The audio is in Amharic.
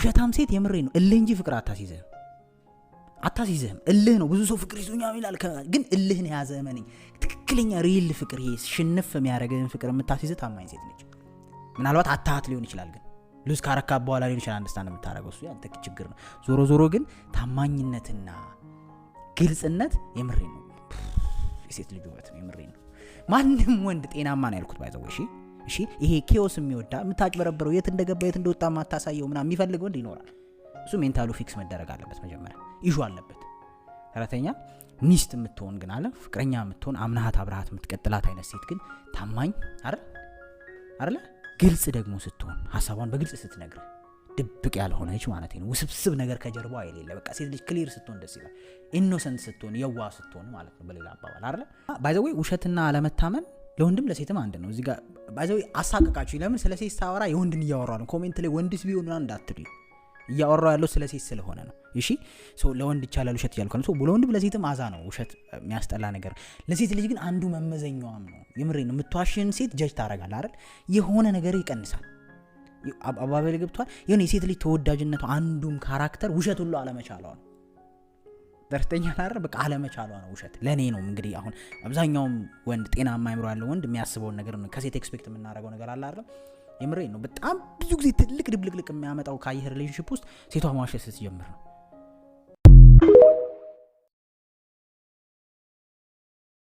ውሸታም ሴት የምሬ ነው፣ እልህ እንጂ ፍቅር አታስይዝህም፣ አታስይዝህም። እልህ ነው። ብዙ ሰው ፍቅር ይዞኛል ይላል፣ ግን እልህን የያዘ እመነኝ። ትክክለኛ real ፍቅር፣ ይሄ ሽንፍ የሚያደርግህን ፍቅር የምታስይዝህ ታማኝ ሴት ነች። ምናልባት አታሃት ሊሆን ይችላል፣ ግን lose ካረካ በኋላ ሊሆን ይችላል understand የምታደርገው፣ እሱ ያንተ ችግር ነው። ዞሮ ዞሮ ግን ታማኝነትና ግልጽነት የምሬ ነው የሴት ልጅ ውበት ነው። የምሬ ነው። ማንም ወንድ ጤናማ ነው ያልኩት by the way። እሺ እሺ፣ ይሄ chaos የሚወዳ፣ የምታጭበረበረው፣ የት እንደገባ የት እንደወጣ ማታሳየው ምናምን የሚፈልግ ወንድ ይኖራል። እሱ mental ኡ fix መደረግ አለበት፣ መጀመሪያ issue አለበት። ተረተኛ ሚስት የምትሆን ግን አለ ፍቅረኛ የምትሆን፣ አምናሃት አብረሃት የምትቀጥላት አይነት ሴት ግን ታማኝ አይደል አይደለ? ግልጽ ደግሞ ስትሆን፣ ሀሳቧን በግልጽ ስትነግር፣ ድብቅ ያልሆነች ማለት ነው። ውስብስብ ነገር ከጀርባዋ የሌለ፣ በቃ ሴት ልጅ clear ስትሆን ደስ ይላል። Innocent ስትሆን፣ የዋህ ስትሆን ማለት ነው። በሌላ አባባል አይደለ? By the way ውሸትና አለመታመን ለወንድም ለሴትም አንድ ነው። እዚህ ጋር by the way አሳቀቃችሁ። ለምን ስለ ሴት ሳወራ የወንድን እያወራ ነው? Comment ላይ ወንድስ ቢሆን ምናምን እንዳትሉኝ፣ እያወራው ያለው ስለ ሴት ስለሆነ ነው። እሺ፣ ለወንድ ይቻላል ውሸት እያልኩ ነው። ለወንድም ለሴትም አዛ ነው ውሸት፣ የሚያስጠላ ነገር። ለሴት ልጅ ግን አንዱ መመዘኛዋም ነው። የምሬ ነው። የምትዋሽን ሴት judge ታደርጋለህ አይደል? የሆነ ነገር ይቀንሳል። አባባሌ ገብቷል። የሆነ የሴት ልጅ ተወዳጅነቱ አንዱም character ውሸት ሁሉ አለመቻሏ ነው። ደርተኛ አይደል? በቃ አለመቻሏ ነው ውሸት። ለእኔ ነው እንግዲህ፣ አሁን አብዛኛውም ወንድ፣ ጤናማ አይምሮ ያለው ወንድ የሚያስበውን ነገር ነው። ከሴት expect የምናደርገው ነገር አለ አይደል? የምሬ ነው። በጣም ብዙ ጊዜ ትልቅ ድብልቅልቅ የሚያመጣው ካየህ relationship ውስጥ ሴቷ መዋሸት ስትጀምር ነው።